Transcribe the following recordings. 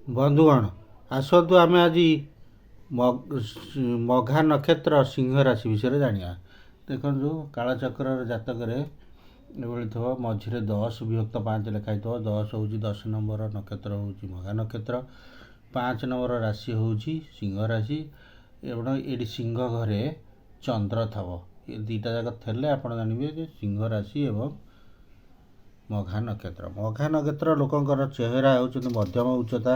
ବନ୍ଧୁଗଣ, ଆସନ୍ତୁ ଆମେ ଆଜି ମଘା ନକ୍ଷତ୍ର ସିଂହ ରାଶି ବିଷୟରେ ଜାଣିବା। ଦେଖନ୍ତୁ, କାଳଚକ୍ରର ଜାତକରେ ଏଭଳି ଥିବ, ମଝିରେ 10 ବିଭକ୍ତ 5 ଲେଖା ହେଇଥିବ। 10 ହେଉଛି 10 ନମ୍ବର ନକ୍ଷତ୍ର ହେଉଛି ମଘା ନକ୍ଷତ୍ର, 5 ନମ୍ବର ରାଶି ହେଉଛି ସିଂହ ରାଶି ଏବଂ ଏଇଠି ସିଂହ ଘରେ ଚନ୍ଦ୍ର ଥବ। ଏ ଦୁଇଟା ଯାକ ଥିଲେ ଆପଣ ଜାଣିବେ ଯେ ସିଂହ ରାଶି ଏବଂ ମଘା ନକ୍ଷତ୍ର। ମଘା ନକ୍ଷତ୍ର ଲୋକଙ୍କର ଚେହେରା ହେଉଛନ୍ତି ମଧ୍ୟମ ଉଚ୍ଚତା,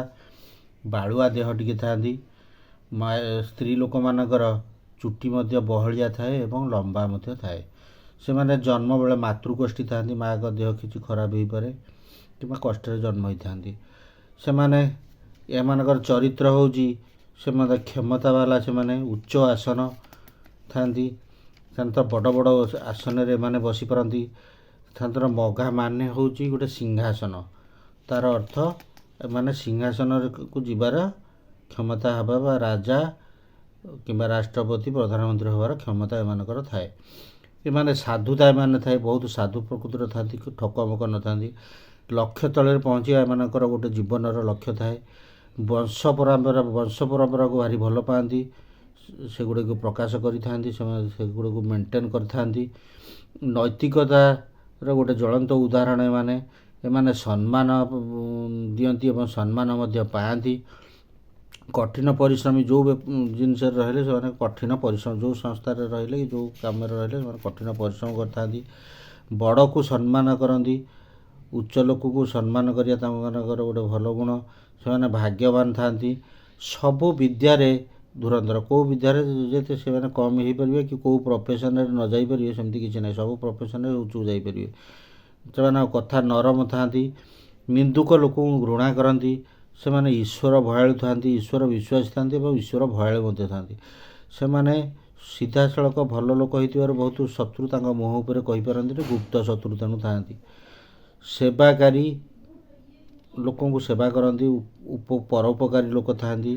ବାଳୁଆ ଦେହ ଟିକେ ଥାନ୍ତି। ସ୍ତ୍ରୀ ଲୋକମାନଙ୍କର ଚୁଟି ମଧ୍ୟ ବହଳିଆ ଥାଏ ଏବଂ ଲମ୍ବା ମଧ୍ୟ ଥାଏ। ସେମାନେ ଜନ୍ମ ବେଳେ ମାତୃକଷ୍ଟି ଥାନ୍ତି, ମାଆଙ୍କ ଦେହ କିଛି ଖରାପ ହେଇପାରେ କିମ୍ବା କଷ୍ଟରେ ଜନ୍ମ ହୋଇଥାନ୍ତି ସେମାନେ। ଏମାନଙ୍କର ଚରିତ୍ର ହେଉଛି ସେମାନେ କ୍ଷମତାବାଲା, ସେମାନେ ଉଚ୍ଚ ଆସନ ଥାନ୍ତି, ସାଧାରଣତଃ ବଡ଼ ବଡ଼ ଆସନରେ ଏମାନେ ବସିପାରନ୍ତି। ସାଧାରଣତଃ ମଘା ମାନେ ହେଉଛି ଗୋଟେ ସିଂହାସନ, ତାର ଅର୍ଥ ଏମାନେ ସିଂହାସନକୁ ଯିବାର କ୍ଷମତା ହେବା ବା ରାଜା କିମ୍ବା ରାଷ୍ଟ୍ରପତି, ପ୍ରଧାନମନ୍ତ୍ରୀ ହେବାର କ୍ଷମତା ଏମାନଙ୍କର ଥାଏ। ଏମାନେ ସାଧୁତା ଏମାନେ ଥାଏ, ବହୁତ ସାଧୁ ପ୍ରକୃତିର ଥାନ୍ତି, ଠକମକ ନଥାନ୍ତି। ଲକ୍ଷ୍ୟ ତଳରେ ପହଞ୍ଚିବା ଏମାନଙ୍କର ଗୋଟେ ଜୀବନର ଲକ୍ଷ୍ୟ ଥାଏ। ବଂଶ ପରମ୍ପରାକୁ ଭାରି ଭଲ ପାଆନ୍ତି, ସେଗୁଡ଼ିକୁ ପ୍ରକାଶ କରିଥାନ୍ତି, ସେମାନେ ସେଗୁଡ଼ିକୁ ମେଣ୍ଟେନ୍ କରିଥାନ୍ତି। ନୈତିକତାର ଗୋଟେ ଜ୍ୱଳନ୍ତ ଉଦାହରଣ ଏମାନେ। ଏମାନେ ସମ୍ମାନ ଦିଅନ୍ତି ଏବଂ ସମ୍ମାନ ମଧ୍ୟ ପାଆନ୍ତି। କଠିନ ପରିଶ୍ରମୀ, ଯେଉଁ ଜିନିଷରେ ରହିଲେ ସେମାନେ କଠିନ ପରିଶ୍ରମ, ଯେଉଁ ସଂସ୍ଥାରେ ରହିଲେ କି ଯେଉଁ କାମରେ ରହିଲେ ସେମାନେ କଠିନ ପରିଶ୍ରମ କରିଥାନ୍ତି। ବଡ଼କୁ ସମ୍ମାନ କରନ୍ତି, ଉଚ୍ଚ ଲୋକକୁ ସମ୍ମାନ କରିବା ତାଙ୍କମାନଙ୍କର ଗୋଟେ ଭଲ ଗୁଣ। ସେମାନେ ଭାଗ୍ୟବାନ ଥାନ୍ତି, ସବୁ ବିଦ୍ୟାରେ ଧୁରନ୍ଧର। କେଉଁ ବିଦ୍ୟାରେ ଯେତେ ସେମାନେ କମ୍ ହେଇପାରିବେ କି କେଉଁ ପ୍ରଫେସନରେ ନ ଯାଇପାରିବେ ସେମିତି କିଛି ନାହିଁ, ସବୁ ପ୍ରଫେସନରେ ଉଚ୍ଚକୁ ଯାଇପାରିବେ। ସେମାନଙ୍କ କଥା ନରମ ଥାନ୍ତି, ନିନ୍ଦୁକ ଲୋକଙ୍କୁ ଘୃଣା କରନ୍ତି। ସେମାନେ ଈଶ୍ୱର ଭୟାଳୁ ଥାନ୍ତି, ଈଶ୍ୱର ବିଶ୍ୱାସୀ ଥାନ୍ତି ଏବଂ ଈଶ୍ୱର ଭୟାଳୁ ମଧ୍ୟ ଥାନ୍ତି। ସେମାନେ ସିଧାସଳଖ ଭଲ ଲୋକ ହେଇଥିବାରୁ ବହୁତ ଶତ୍ରୁ ତାଙ୍କ ମୁହଁ ଉପରେ କହିପାରନ୍ତିନି, ଗୁପ୍ତ ଶତ୍ରୁ ତେଣୁ ଥାନ୍ତି। ସେବାକାରୀ, ଲୋକଙ୍କୁ ସେବା କରନ୍ତି, ପରୋପକାରୀ ଲୋକ ଥାନ୍ତି।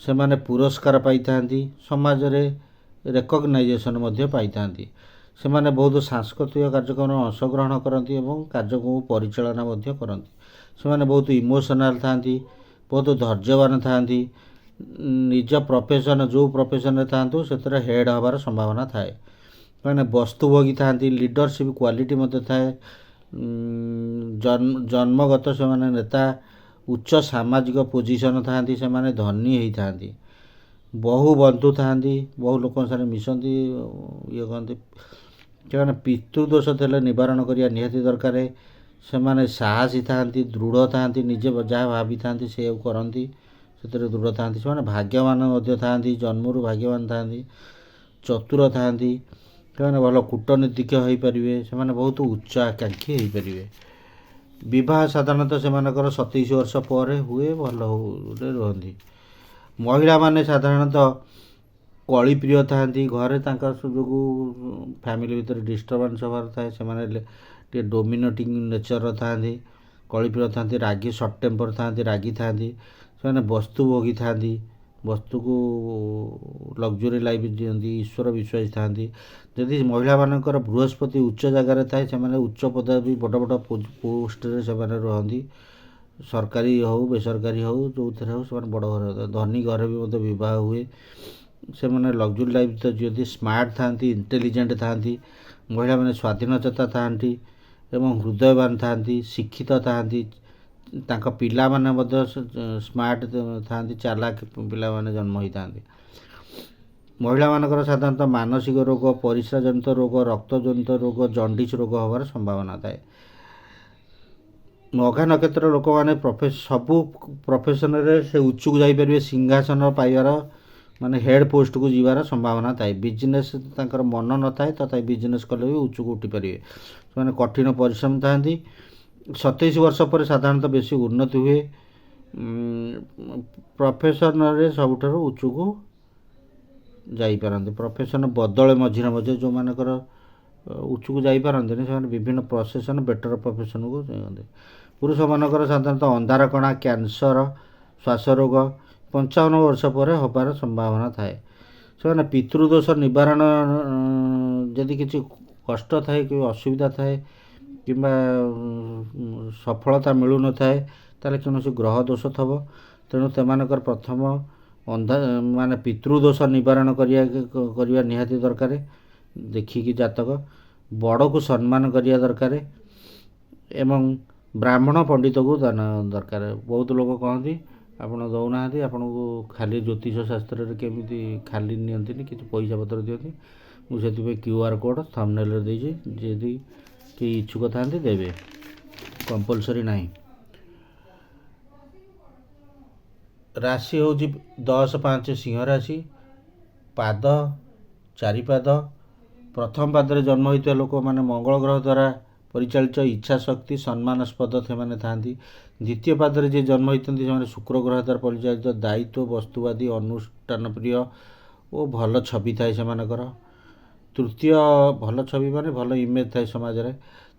ସେମାନେ ପୁରସ୍କାର ପାଇଥାନ୍ତି, ସମାଜରେ ରେକଗ୍ନାଇଜେସନ୍ ମଧ୍ୟ ପାଇଥାନ୍ତି। ସେମାନେ ବହୁତ ସାଂସ୍କୃତିକ କାର୍ଯ୍ୟକ୍ରମରେ ଅଂଶଗ୍ରହଣ କରନ୍ତି ଏବଂ କାର୍ଯ୍ୟକୁ ପରିଚାଳନା ମଧ୍ୟ କରନ୍ତି। ସେମାନେ ବହୁତ ଇମୋସନାଲ୍ ଥାନ୍ତି, ବହୁତ ଧୈର୍ଯ୍ୟବାନ ଥାନ୍ତି। ନିଜ ପ୍ରଫେସନ୍, ଯେଉଁ ପ୍ରଫେସନ୍ରେ ଥାଆନ୍ତୁ ସେଥିରେ ହେଡ଼୍ ହେବାର ସମ୍ଭାବନା ଥାଏ। ସେମାନେ ବସ୍ତୁଭୋଗୀ ଥାନ୍ତି, ଲିଡ଼ରସିପ୍ କ୍ୱାଲିଟି ମଧ୍ୟ ଥାଏ। ଜନ୍ମଗତ ସେମାନେ ନେତା, ଉଚ୍ଚ ସାମାଜିକ ପୋଜିସନ୍ ଥାନ୍ତି, ସେମାନେ ଧନୀ ହେଇଥାନ୍ତି, ବହୁ ବନ୍ଧୁ ଥାନ୍ତି, ବହୁ ଲୋକଙ୍କ ସାଙ୍ଗରେ ମିଶନ୍ତି, ଇଏ କରନ୍ତି। ସେମାନେ ପିତୃଦୋଷ ଥିଲେ ନିବାରଣ କରିବା ନିହାତି ଦରକାର। ସେମାନେ ସାହସୀ ଥାନ୍ତି, ଦୃଢ଼ ଥାନ୍ତି, ନିଜେ ଯାହା ଭାବିଥାନ୍ତି ସେଇଆକୁ କରନ୍ତି, ସେଥିରେ ଦୃଢ଼ ଥାନ୍ତି। ସେମାନେ ଭାଗ୍ୟବାନ ମଧ୍ୟ ଥାନ୍ତି, ଜନ୍ମରୁ ଭାଗ୍ୟବାନ ଥାନ୍ତି, ଚତୁର ଥାନ୍ତି। ସେମାନେ ଭଲ କୂଟନୀତିଜ୍ଞ ହୋଇପାରିବେ, ସେମାନେ ବହୁତ ଉଚ୍ଚ ଆକାଂକ୍ଷୀ ହେଇପାରିବେ। ବିବାହ ସାଧାରଣତଃ ସେମାନଙ୍କର 27 ବର୍ଷ ପରେ ହୁଏ, ଭଲରେ ରୁହନ୍ତି। ମହିଳାମାନେ ସାଧାରଣତଃ କଳିପ୍ରିୟ ଥାନ୍ତି, ଘରେ ତାଙ୍କ ଯୋଗୁଁ ଫ୍ୟାମିଲି ଭିତରେ ଡିଷ୍ଟର୍ବାନ୍ସ ହେବାର ଥାଏ। ସେମାନେ ଟିକେ ଡୋମିନେଟିଂ ନେଚର୍ର ଥାନ୍ତି, କଳିପ୍ରିୟ ଥାନ୍ତି, ରାଗି, ସର୍ଟ ଟେମ୍ପର୍ ଥାନ୍ତି, ରାଗି ଥାନ୍ତି। ସେମାନେ ବସ୍ତୁଭୋଗୀ ଥାନ୍ତି, ବସ୍ତୁକୁ ଲକ୍ଜୁରୀ ଲାଇଫ୍ ଦିଅନ୍ତି, ଈଶ୍ୱର ବିଶ୍ୱାସୀ ଥାନ୍ତି। ଯଦି ମହିଳାମାନଙ୍କର ବୃହସ୍ପତି ଉଚ୍ଚ ଜାଗାରେ ଥାଏ, ସେମାନେ ଉଚ୍ଚ ପଦବୀ, ବଡ଼ ବଡ଼ ପୋଷ୍ଟରେ ସେମାନେ ରୁହନ୍ତି, ସରକାରୀ ହେଉ ବେସରକାରୀ ହେଉ ଯେଉଁଥିରେ ହେଉ ସେମାନେ ବଡ଼ ଘରେ, ଧନୀ ଘରେ ବି ମଧ୍ୟ ବିବାହ ହୁଏ। ସେମାନେ ଲକ୍ଜୁରୀ ଲାଇଫ୍ ତ ଜିଅନ୍ତି, ସ୍ମାର୍ଟ ଥାନ୍ତି, ଇଣ୍ଟେଲିଜେଣ୍ଟ ଥାନ୍ତି। ମହିଳାମାନେ ସ୍ୱାଧୀନଚେତା ଥାନ୍ତି ଏବଂ ହୃଦୟବାନ ଥାନ୍ତି, ଶିକ୍ଷିତ ଥାନ୍ତି। ତାଙ୍କ ପିଲାମାନେ ମଧ୍ୟ ସ୍ମାର୍ଟ ଥାନ୍ତି, ଚାଲାକ ପିଲାମାନେ ଜନ୍ମ ହୋଇଥାନ୍ତି। ମହିଳାମାନଙ୍କର ସାଧାରଣତଃ ମାନସିକ ରୋଗ, ପରିସ୍ରା ଜନିତ ରୋଗ, ରକ୍ତଜନିତ ରୋଗ, ଜଣ୍ଡିସ୍ ରୋଗ ହେବାର ସମ୍ଭାବନା ଥାଏ। ମଘା ନକ୍ଷତ୍ର ଲୋକମାନେ ସବୁ ପ୍ରଫେସନରେ ସେ ଉଚ୍ଚକୁ ଯାଇପାରିବେ, ସିଂହାସନ ପାଇବାର ମାନେ ହେଡ଼୍ ପୋଷ୍ଟକୁ ଯିବାର ସମ୍ଭାବନା ଥାଏ। ବିଜନେସ୍ ତାଙ୍କର ମନ ନଥାଏ, ତଥାପି ବିଜନେସ୍ କଲେ ବି ଉଚ୍ଚକୁ ଉଠିପାରିବେ। ସେମାନେ କଠିନ ପରିଶ୍ରମ ଥାନ୍ତି। 27 ବର୍ଷ ପରେ ସାଧାରଣତଃ ବେଶୀ ଉନ୍ନତି ହୁଏ, ପ୍ରଫେସନରେ ସବୁଠାରୁ ଉଚ୍ଚକୁ ଯାଇପାରନ୍ତି। ପ୍ରଫେସନ୍ ବଦଳେ ମଝିରେ ମଝିରେ, ଯେଉଁମାନଙ୍କର ଉଚ୍ଚକୁ ଯାଇପାରନ୍ତିନି ସେମାନେ ବିଭିନ୍ନ ପ୍ରଫେସନ୍, ବେଟର୍ ପ୍ରଫେସନ୍କୁ ଯାଆନ୍ତି। ପୁରୁଷମାନଙ୍କର ସାଧାରଣତଃ ଅନ୍ଧାରକଣା, କ୍ୟାନ୍ସର, ଶ୍ୱାସ ରୋଗ 55 ବର୍ଷ ପରେ ହେବାର ସମ୍ଭାବନା ଥାଏ। ସେମାନେ ପିତୃଦୋଷ ନିବାରଣ, ଯଦି କିଛି କଷ୍ଟ ଥାଏ କି ଅସୁବିଧା ଥାଏ କିମ୍ବା ସଫଳତା ମିଳୁନଥାଏ, ତାହେଲେ ତାହେଲେ କୌଣସି ଗ୍ରହ ଦୋଷ ଥିବ। ତେଣୁ ସେମାନଙ୍କର ପ୍ରଥମ ଅନ୍ଧ ମାନେ ପିତୃଦୋଷ ନିବାରଣ କରିବା ନିହାତି ଦରକାର। ଦେଖିକି ଜାତକ ବଡ଼କୁ ସମ୍ମାନ କରିବା ଦରକାର ଏବଂ ବ୍ରାହ୍ମଣ ପଣ୍ଡିତକୁ ଦାନ ଦରକାର। ବହୁତ ଲୋକ କହନ୍ତି, ଆପଣ ଦେଉନାହାନ୍ତି, ଆପଣଙ୍କୁ ଖାଲି ଜ୍ୟୋତିଷ ଶାସ୍ତ୍ରରେ କେମିତି ଖାଲି ନିଅନ୍ତିନି, କିଛି ପଇସା ପତ୍ର ଦିଅନ୍ତି। ମୁଁ ସେଥିପାଇଁ କ୍ୟୁଆର୍ କୋଡ଼୍ ଥମ୍ବନେଲ୍ରେ ଦେଇଛି। ଯଦି କେହି ଇଚ୍ଛୁକ ଥାନ୍ତି ଦେବେ, କମ୍ପଲସରି ନାହିଁ। ରାଶି ହେଉଛି 10 5 ସିଂହ ରାଶି। ପାଦ ଚାରିପାଦ। ପ୍ରଥମ ପାଦରେ ଜନ୍ମ ହୋଇଥିବା ଲୋକମାନେ ମଙ୍ଗଳ ଗ୍ରହ ଦ୍ୱାରା ପରିଚାଳିତ, ଇଚ୍ଛା ଶକ୍ତି, ସମ୍ମାନସ୍ପଦ ସେମାନେ ଥାଆନ୍ତି। ଦ୍ୱିତୀୟ ପାଦରେ ଯିଏ ଜନ୍ମ ହୋଇଥାନ୍ତି, ସେମାନେ ଶୁକ୍ର ଗ୍ରହ ଦ୍ୱାରା ପରିଚାଳିତ, ଦାୟିତ୍ୱ, ବସ୍ତୁବାଦୀ, ଅନୁଷ୍ଠାନ ପ୍ରିୟ ଓ ଭଲ ଛବି ଥାଏ ସେମାନଙ୍କର। ତୃତୀୟ, ଭଲ ଛବି ମାନେ ଭଲ ଇମେଜ୍ ଥାଏ ସମାଜରେ।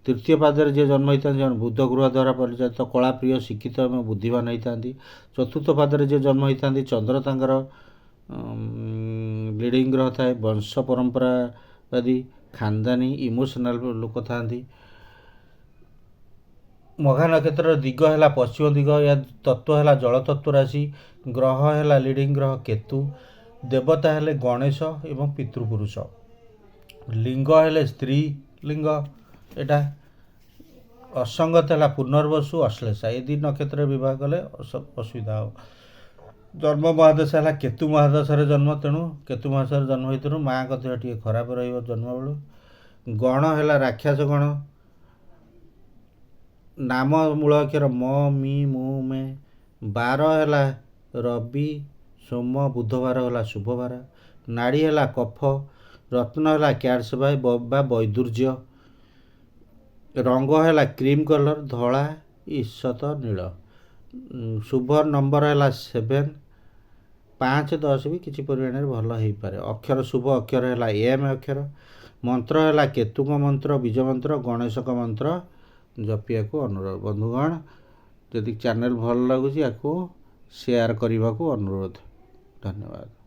ତୃତୀୟ ପାଦରେ ଯିଏ ଜନ୍ମ ହୋଇଥାନ୍ତି, ସେମାନେ ବୁଧ ଗ୍ରହ ଦ୍ୱାରା ପରିଚାଳିତ, କଳାପ୍ରିୟ, ଶିକ୍ଷିତ ଏବଂ ବୁଦ୍ଧିମାନ ହୋଇଥାନ୍ତି। ଚତୁର୍ଥ ପାଦରେ ଯିଏ ଜନ୍ମ ହୋଇଥାନ୍ତି, ଚନ୍ଦ୍ର ତାଙ୍କର ଲିଡ଼ିଂ ଗ୍ରହ ଥାଏ, ବଂଶ ପରମ୍ପରାବାଦୀ, ଖାନଦାନୀ, ଇମୋସନାଲ୍ ଲୋକ ଥାଆନ୍ତି। ମଘା ନକ୍ଷତ୍ରର ଦିଗ ହେଲା ପଶ୍ଚିମ ଦିଗ। ଏହା ତତ୍ତ୍ୱ ହେଲା ଜଳତତ୍ତ୍ୱ ରାଶି। ଗ୍ରହ ହେଲା ଲିଡ଼ିଂ ଗ୍ରହ କେତୁ। ଦେବତା ହେଲେ ଗଣେଶ ଏବଂ ପିତୃପୁରୁଷ। ଲିଙ୍ଗ ହେଲେ ସ୍ତ୍ରୀ ଲିଙ୍ଗ ଏଇଟା। ଅସଙ୍ଗତ ହେଲା ପୁନର୍ବସୁ, ଅଶ୍ଳେଷା। ଏ ଦୁଇ ନକ୍ଷତ୍ରରେ ବିବାହ କଲେ ଅସୁବିଧା ହେବ। ଜନ୍ମ ମହାଦଶା ହେଲା କେତୁ ମହାଦଶାରେ ଜନ୍ମ। ତେଣୁ କେତୁ ମହାଦଶାରେ ଜନ୍ମ ହୋଇଥିବାରୁ ମାଆଙ୍କ ଦେହ ଟିକେ ଖରାପ ରହିବ ଜନ୍ମ ବେଳୁ। ଗଣ ହେଲା ରାକ୍ଷସ ଗଣ। ନାମ ମୂଳ ଅକ୍ଷର ମ, ମି, ମୁ, ମେ। ବାର ହେଲା ରବି, ସୋମ, ବୁଧବାର ହେଲା ଶୁଭବାର। ନାଡ଼ି ହେଲା କଫ। ରତ୍ନ ହେଲା କ୍ୟାଟ୍ସ ବା ବୈଦୁର୍ଯ୍ୟ। ରଙ୍ଗ ହେଲା କ୍ରିମ୍ କଲର୍, ଧଳା, ଈଷତ ନୀଳ। ଶୁଭ ନମ୍ବର ହେଲା 7, 5, 10 ବି କିଛି ପରିମାଣରେ ଭଲ ହେଇପାରେ। ଅକ୍ଷର, ଶୁଭ ଅକ୍ଷର ହେଲା ଏମ୍ ଅକ୍ଷର। ମନ୍ତ୍ର ହେଲା କେତୁଙ୍କ ମନ୍ତ୍ର, ବୀଜ ମନ୍ତ୍ର, ଗଣେଶଙ୍କ ମନ୍ତ୍ର ଜପିବାକୁ ଅନୁରୋଧ। ବନ୍ଧୁଗଣ, ଯଦି ଚ୍ୟାନେଲ୍ ଭଲ ଲାଗୁଛି, ୟାକୁ ସେୟାର କରିବାକୁ ଅନୁରୋଧ। ଧନ୍ୟବାଦ।